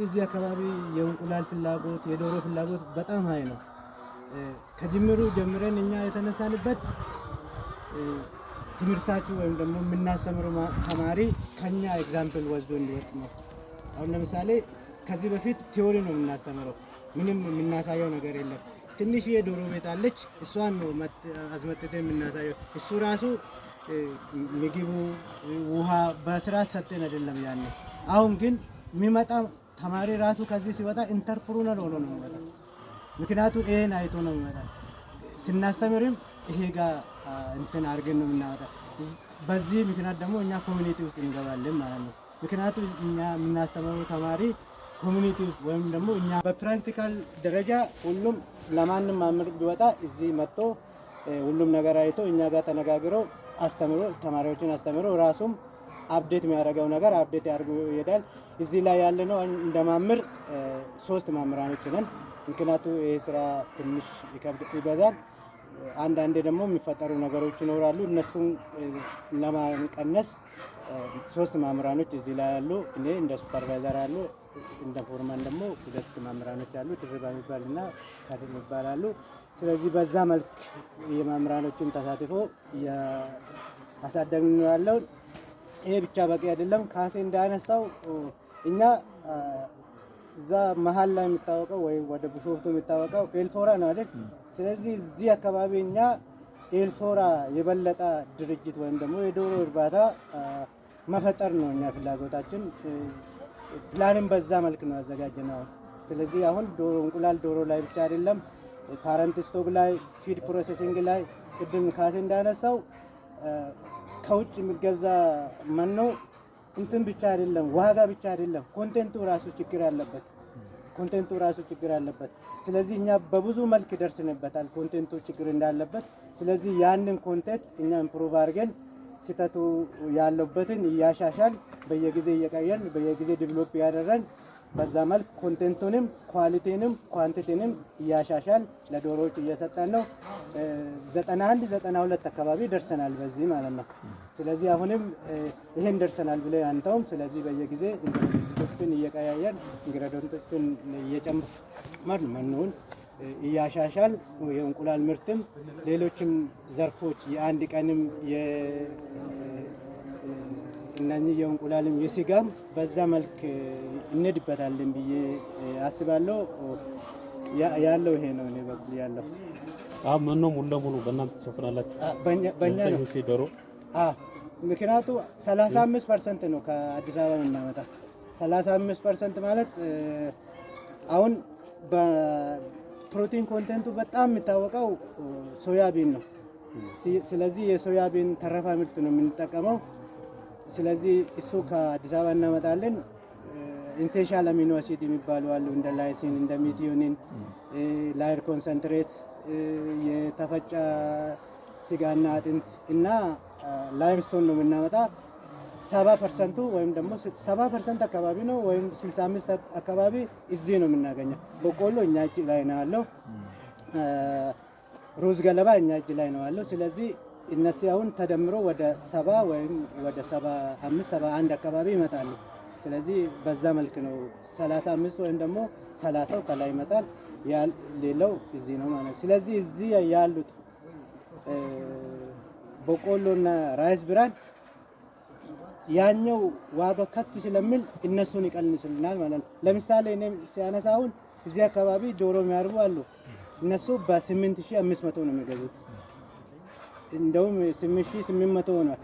እዚህ አካባቢ የእንቁላል ፍላጎት፣ የዶሮ ፍላጎት በጣም high ነው። ከጅምሩ ጀምረን እኛ የተነሳንበት ትምህርታችሁ ወይም ደግሞ የምናስተምረው ተማሪ ከኛ example ወስዶ እንዲወጥ ነው። አሁን ለምሳሌ ከዚህ በፊት theory ነው የምናስተምረው፣ ምንም የምናሳየው ነገር የለም። ትንሽ የዶሮ ቤት አለች፣ እሷን ነው አስመጥተን የምናሳየው። እሱ ራሱ ምግቡ ውሃ በስርዓት ሰጥተን አይደለም ያኔ። አሁን ግን የሚመጣ ተማሪ ራሱ ከዚህ ሲወጣ entrepreneur ሆኖ ነው የሚመጣ። ምክንያቱም ይሄን አይቶ ነው የሚመጣ። ስናስተምርም ይሄ ጋር እንትን አድርገን ነው የምናወጣ። በዚህ ምክንያት ደግሞ እኛ community ውስጥ እንገባለን ማለት ነው። ምክንያቱም እኛ የምናስተምረው ተማሪ community ውስጥ ወይም ደግሞ እኛ በ practical ደረጃ ሁሉም ለማንም መምህር ቢወጣ እዚህ መጥቶ ሁሉም ነገር አይቶ እኛ ጋር ተነጋግሮ አስተምሮ፣ ተማሪዎችን አስተምሮ ራሱም update የሚያደርገው ነገር update አድርጎ ይሄዳል። እዚህ ላይ ያለነው እንደ መምህር ሶስት መምህራኖች ነን። ምክንያቱ ይህ ስራ ትንሽ ይበዛል። አንዳንዴ ደግሞ የሚፈጠሩ ነገሮች ይኖራሉ። እነሱን ለማቀነስ ሶስት መምህራኖች እዚህ ላይ ያሉ፣ እኔ እንደ supervisor አሉ፣ እንደ foreman ደግሞ ሁለት መምህራኖች አሉ፣ ድርባ የሚባል እና ካድር የሚባል አሉ። ስለዚህ በዛ መልክ የመምህራኖችን ተሳትፎ እያሳደግን ነው ያለው። ይሄ ብቻ በቂ አይደለም። ካሴ እንዳነሳው እኛ እዛ መሀል ላይ የሚታወቀው ወይም ወደ ቢሾፍቱ የሚታወቀው ኤልፎራ ነው አይደል? ስለዚህ እዚህ አካባቢ እኛ ኤልፎራ የበለጠ ድርጅት ወይም ደግሞ የዶሮ እርባታ መፈጠር ነው እኛ ፍላጎታችን። ፕላንም በዛ መልክ ነው ያዘጋጀነው። ስለዚህ አሁን ዶሮ እንቁላል ዶሮ ላይ ብቻ አይደለም፣ parent stock ላይ፣ feed processing ላይ ቅድም ካሴ እንዳነሳው ከውጭ የሚገዛ መኖ እንትን ብቻ አይደለም፣ ዋጋ ብቻ አይደለም፣ content ኡ ራሱ ችግር አለበት። Content ኡ ራሱ ችግር አለበት። ስለዚህ እኛ በብዙ መልክ ደርስንበታል፣ content ኡ ችግር እንዳለበት። ስለዚህ ያንን content እኛ improve አድርገን ስህተቱ ያለበትን እያሻሻል፣ በየጊዜ እየቀየርን፣ በየጊዜ develop እያደረግን በዛ መልክ content ኡንም quality ንም quantity ንም እያሻሻል ለዶሮዎች እየሰጠን ነው። 91 92 አካባቢ ደርሰናል በዚህ ማለት ነው። ስለዚህ አሁንም ይሄን ደርሰናል ብለን አንተውም። ስለዚህ በየጊዜ ingredient ኦችን እየቀያየርን፣ ingredient ኦችን እየጨመርን፣ መኖውን እያሻሻል የእንቁላል ምርትም ሌሎችም ዘርፎች የአንድ ቀንም እነኚህ የእንቁላልም የስጋም በዛ መልክ እንሄድበታለን ብዬ አስባለሁ። ያለው ይሄ ነው እኔ በኩል ያለው። አሁን መኖ ሙሉ ለሙሉ በእናንተ ትሸፍናላችሁ? በእኛ ነው። 9,000 ዶሮ። አዎ፣ ምክንያቱ 35% ነው ከአዲስ አበባ የምናመጣ። 35% ማለት አሁን በ protein content ኡ በጣም የሚታወቀው soybean ነው። ስለዚህ የ soybean ተረፈ ምርት ነው የምንጠቀመው። ስለዚህ እሱ ከአዲስ አበባ እናመጣለን። Essential amino acid የሚባሉ አሉ፣ እንደ lysine፣ እንደ methionine፣ layer concentrate፣ የተፈጨ ስጋና አጥንት እና limestone ነው የምናመጣ። 70% ኡ ወይም ደግሞ 70% አካባቢ ነው ወይም 65 አካባቢ እዚህ ነው የምናገኘው። በቆሎ እኛ እጅ ላይ ነው ያለው። ሩዝ ገለባ እኛ እጅ ላይ ነው ያለው። ስለዚህ እነዚህ አሁን ተደምሮ ወደ 70 ወይም ወደ 75 71 አካባቢ ይመጣሉ። ስለዚህ በዛ መልክ ነው 35 ወይም ደግሞ 30ው ከላይ ይመጣል፣ ሌላው እዚህ ነው ማለት ነው። ስለዚህ እዚህ ያሉት በቆሎና rice bran ያኛው ዋጋ ከፍ ስለሚል እነሱን ይቀንሱልናል ማለት ነው። ለምሳሌ እኔ ሲያነሳ አሁን እዚህ አካባቢ ዶሮ የሚያርቡ አሉ። እነሱ በ8500 ነው የሚገዙት። እንደውም 8800 ሆኗል።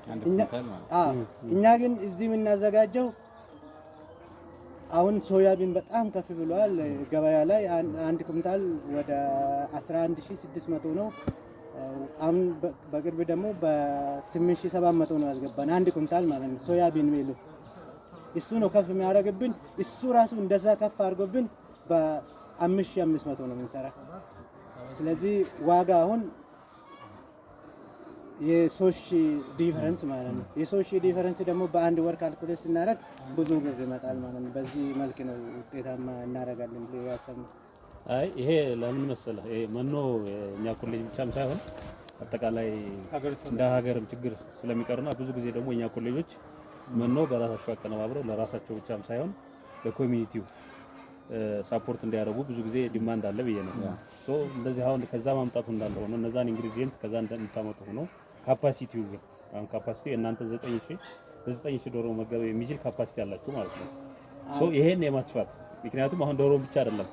እኛ ግን እዚህ የምናዘጋጀው አሁን soybean በጣም ከፍ ብሏል። ገበያ ላይ አንድ ኩንታል ወደ 11,600 ነው። አሁን በቅርብ ደግሞ በ8700 ነው ያስገባን አንድ ኩንታል ማለት ነው። Soybean meal ኡ እሱ ነው ከፍ የሚያደርግብን። እሱ ራሱ እንደዛ ከፍ አድርጎብን በ5500 ነው የምንሰራ። ስለዚህ ዋጋ አሁን የ3,000 difference ማለት ነው። የ3,000 difference ደግሞ በአንድ ወር calculate ስናደርግ ብዙ ብር ይመጣል ማለት ነው። በዚህ መልክ ነው ውጤታማ እናደርጋለን ብሎ ያሰብነው። አይ፣ ይሄ ለምን መሰለህ፣ ይሄ መኖ እኛ ኮሌጅ ብቻም ሳይሆን አጠቃላይ እንደ ሀገርም ችግር ስለሚቀርና ብዙ ጊዜ ደግሞ እኛ ኮሌጆች መኖ በራሳቸው አቀነባብረው ለራሳቸው ብቻም ሳይሆን ለ community ው support እንዲያደርጉ ብዙ ጊዜ demand አለ ብዬ ነው። So እንደዚህ አሁን ከዛ ማምጣቱ እንዳለ ሆኖ፣ እነዛን ingredient ከዛ እንደምታመጡ ሆኖ፣ capacity ው ግን አሁን capacity እናንተ 9000 በ9000 ዶሮ መመገብ የሚችል capacity አላችሁ ማለት ነው። So ይሄን የማስፋት፣ ምክንያቱም አሁን ዶሮ ብቻ አይደለም፣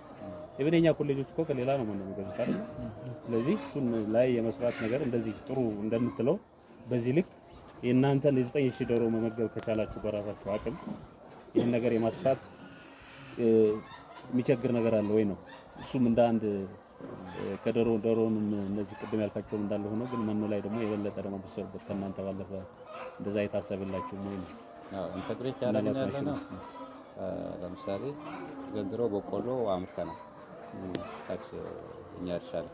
even የኛ ኮሌጆች እኮ ከሌላ ነው መኖ የሚገዙት አይደል? ስለዚህ እሱን ላይ የመስራት ነገር እንደዚህ ጥሩ እንደምትለው በዚህ ልክ የእናንተን የ9000 ዶሮ መመገብ ከቻላችሁ በራሳችሁ አቅም ይህን ነገር የማስፋት የሚቸግር ነገር አለ ወይ ነው። እሱም እንደ አንድ ከዶሮ ዶሮንም እነዚህ ቅድም ያልካቸውም እንዳለ ሆኖ ግን መኖ ላይ ደግሞ የበለጠ ደግሞ ብትሰሩበት ከእናንተ ባለፈ እንደዛ የታሰበላችሁ ወይ ነው። Integrate ያደረግን ያለ ነው። ለምሳሌ ዘንድሮ በቆሎ አምርተናል። ታች እኛ እርሻ ላይ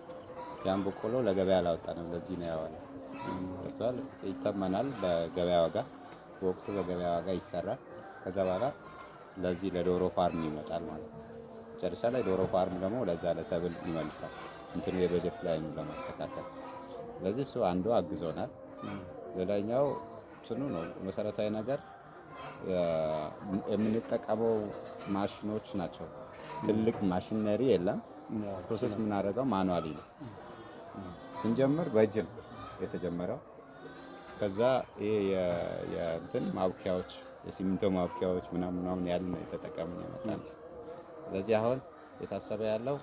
ያን በቆሎ ለገበያ አላወጣንም። ለዚህ ነው ያዋለ ገብቶሃል። ይተመናል በገበያ ዋጋ፣ በወቅቱ በገበያ ዋጋ ይሰራል። ከዛ በኋላ ለዚህ ለዶሮ farm ይመጣል ማለት ነው። መጨረሻ ላይ ዶሮ farm ደግሞ ለዛ ለሰብል ይመልሳል። እንትኑ የበጀት ላይ ለማስተካከል። ስለዚህ እሱ አንዱ አግዞናል። ሌላኛው እንትኑ ነው፣ መሰረታዊ ነገር የምንጠቀመው ማሽኖች ናቸው። ትልቅ ማሽነሪ የለም። Process የምናደርገው manually ነው። ስንጀምር በእጅ ነው የተጀመረው። ከዛ ይሄ የእንትን ማቡኪያዎች፣ የሲሚንቶ ማቡኪያዎች ምናምን ምናምን ያልን ነው የተጠቀምን የመጣነው። ስለዚህ አሁን የታሰበ ያለው፣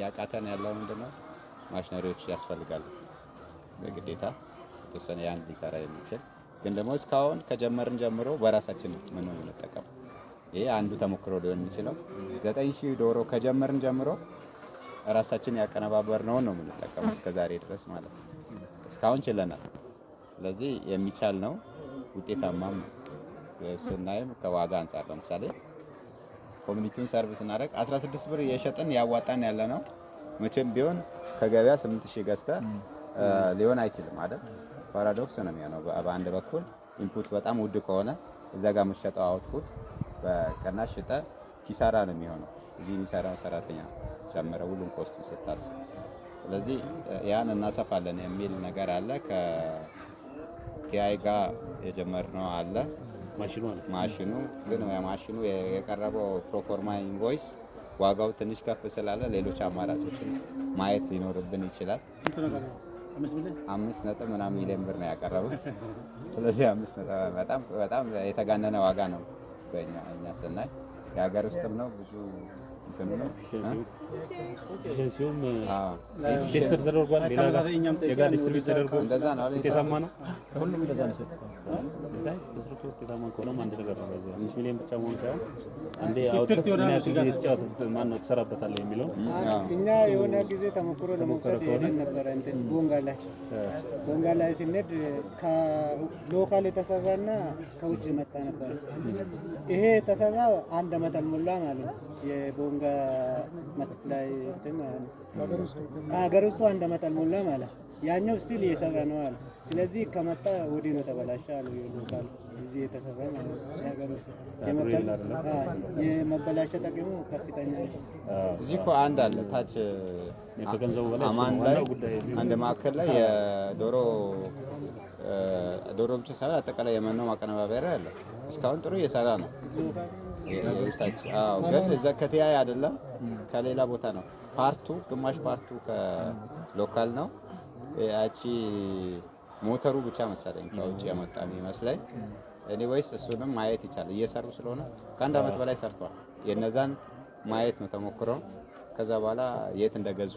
ያቃተን ያለው ምንድነው? ማሽነሪዎች ያስፈልጋሉ በግዴታ፣ የተወሰነ ያን ሊሰራ የሚችል። ግን ደግሞ እስካሁን ከጀመርን ጀምሮ በራሳችን ነው ምን የምንጠቀመው። ይሄ አንዱ ተሞክሮ ሊሆን የሚችለው 9000 ዶሮ ከጀመርን ጀምሮ ራሳችን ያቀነባበርነውን ነው የምንጠቀመው እስከ ዛሬ ድረስ ማለት ነው። እስካሁን ችለናል። ስለዚህ የሚቻል ነው፣ ውጤታማም ነው። ስናይም ከዋጋ አንጻር ለምሳሌ community ውን serve ስናደርግ 16 ብር እየሸጥን ያዋጣን ያለ ነው። መቼም ቢሆን ከገበያ 8000 ገዝተህ ሊሆን አይችልም አይደል? Paradox ነው የሚሆነው። በአንድ በኩል input በጣም ውድ ከሆነ እዛ ጋር የምትሸጠው output በቅናሽ ሽጠህ ኪሳራ ነው የሚሆነው። እዚህ የሚሰራው ሰራተኛ ጨምረ ሁሉም cost ኡን ስታስብ። ስለዚህ ያን እናሰፋለን የሚል ነገር አለ። ከ TI ጋር የጀመርነው አለ። ማሽኑ ማለት ነው። ማሽኑ ግን ማሽኑ የቀረበው proforma invoice ዋጋው ትንሽ ከፍ ስላለ ሌሎች አማራጮችን ማየት ሊኖርብን ይችላል። ስንት ነው ቀረበው? 5 ሚሊዮን። አምስት ነጥብ ምናምን ሚሊዮን ብር ነው ያቀረቡት። ስለዚህ አምስት ነጥብ በጣም በጣም የተጋነነ ዋጋ ነው በእኛ እኛ ስናይ፣ የሀገር ውስጥም ነው፣ ብዙ እንትኑ ነው። Efficiency ውም አዎ። Test ተደርጓል። ሌላ ጋር ተመሳሳይ እኛም ጠይቀን የጋር distribute ተደርጎ እንደዛ ነው አይደል? ውጤታማ ነው። ሁሉም እንደዛ ነው የሰጡት። ላይ ተሰርቶ ውጤታማ ከሆነም አንድ ነገር ነው። በዚህ 5 ሚሊዮን ብቻ መሆኑ ሳይሆን አንዴ Effect አውጥተህ ይሆናል ምን ያክል ጊዜ ስጋት። የተጫወተበት ማን ነው ትሰራበታለህ የሚለው እኛ የሆነ ጊዜ ተሞክሮ ለመውሰድ ሄደን ነበረ እንትን ቦንጋ ላይ ስንሄድ ከ local የተሰራና ከውጭ የመጣ ነበር። ይሄ የተሰራ አንድ አመት አልሞላ ማለት ነው። የቦንጋ ላይ እንትን ማለት ነው። ከሀገር ውስጡ አንድ አመት አልሞላ ማለት፣ ያኛው still እየሰራ ነው አለ። ስለዚህ ከመጣ ወዲህ ነው ተበላሸ አሉ። የ local እዚህ የተሰራ ማለት ነው። የሀገር ውስጥ የመበላሸት አቅሙ ከፍተኛ ነው። እዚህ እኮ አንድ አለ ታች ከገንዘቡ በላይ እሱ አማን ነው ላይ ዋናው ጉዳይ። አንድ ማዕከል ላይ የዶሮ ዶሮ ብቻ ሳይሆን አጠቃላይ የመኖ ማቀነባበሪያ አለ። እስካሁን ጥሩ እየሰራ ነው። የታች አዎ፣ ግን እዛ ከ TI አይደለም፣ ከሌላ ቦታ ነው። Part ኡ ግማሽ part ኡ ከ local ነው። ያቺ ሞተሩ ብቻ መሰለኝ ከውጭ የመጣ የሚመስለኝ። Anyways እሱንም ማየት ይቻላል። እየሰሩ ስለሆነ ከአንድ አመት በላይ ሰርተዋል። የነዛን ማየት ነው ተሞክሮ። ከዛ በኋላ የት እንደገዙ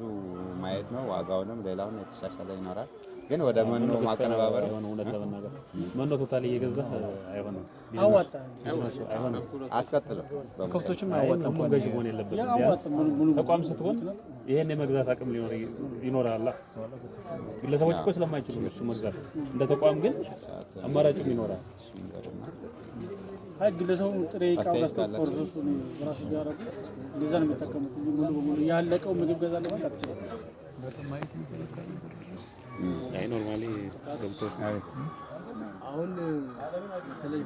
ማየት ነው። ዋጋውንም ሌላውን የተሻሻለ ይኖራል። ግን ወደ መኖ ማቀነባበር አይሆንም። እውነት ለመናገር መኖ totally እየገዛህ አይሆንም። አዋጣም። ቢዝነሱ አይሆንም። አትቀጥልም። በመሰረቱ ከብቶችም አይ አያዋጣም። ሁሉም ገዢ መሆን የለበትም። አያዋጣም። ቢያንስ ሙሉ ሙሉ ተቋም ስትሆን ይሄን የመግዛት አቅም ሊኖር ይኖራል። ግለሰቦች እኮ ስለማይችሉ ነው እሱ መግዛት። እንደ ተቋም ግን አማራጩም ይኖራል። አይ ግለሰቡ ጥሬ እቃው አስተያየት ገዝቶ ካላቸው። Process ኡን ራሱ ቢያደርጉ እንደዛ ነው የሚጠቀሙት እንጂ ሙሉ በሙሉ ያለቀው ምግብ ገዛለሁ ማለት አትችልም። አይ normally ገብቶ አሁን በተለይ